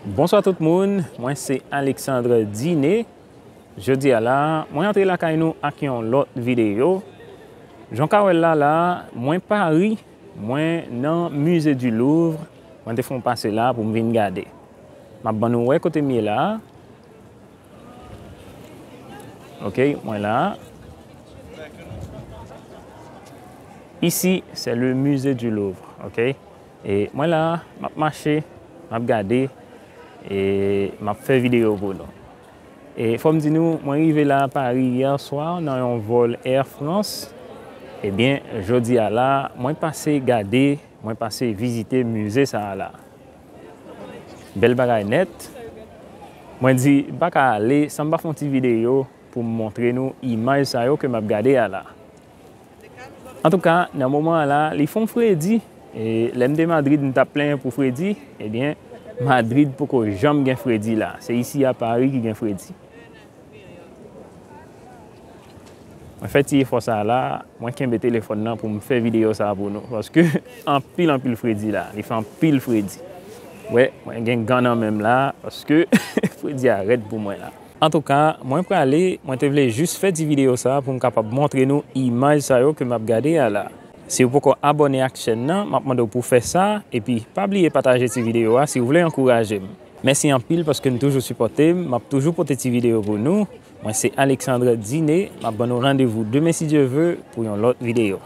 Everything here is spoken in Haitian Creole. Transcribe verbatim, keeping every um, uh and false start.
Bonswa tout moun, mwen se Alexandre Diné. Jodi a la, mwen antre lakay nou ak yon lòt videyo. Jan w ka wè l la la, mwen Pari, mwen nan Musée du Louvre, mwen te fè yon pase la pou m vin gade. M ap ban nou wè kote m ye la. Ok, mwen la. Ici, c'est le musée du Louvre, ok? E mwen la, m ap mache, m ap gade, e m ap fè videyo pou nou. E fò m di nou, mwen rive la Pari yè swa nan yon vòl Air France. Ebyen, jodi a la, mwen pase gade, mwen pase vizite mize sa a la. Bèl bagay nèt. Mwen di, m pa ka ale san m pa fè yon ti videyo pou m montre nou imaj sa yo ke m ap gade a la. Antouka, nan moman an la, li fè yon fredi. E lè m te Madrid, m t ap plenyen pou fredi. Ebyen, Madrid poko janm gen fredi la. Se isi a Pari ki gen fredi. Mwen fè ti efò sa a la, mwen kenbe telefòn nan pou m fè videyo sa a pou nou. Paske anpil, anpil fredi la. Li fè anpil fredi. Wè, mwen gen gan nan men m la, paske fredi a rèd pou mwen la. Antouka, mwen prale, mwen te vle jis fè ti videyo sa a pou m kapab montre nou imaj sa yo ke m ap gade a la. Si w poko abòne ak chèn nan, m ap mande w pou w fè sa, epi pa bliye pataje ti videyo a si w vle ankouraje m. Mèsi anpil paske n toujou sipòte m, m ap toujou pote ti videyo pou nou. Mwen se Alexandre Diné, m ap ban nou randevou demen si Dye ve pou yon lòt videyo.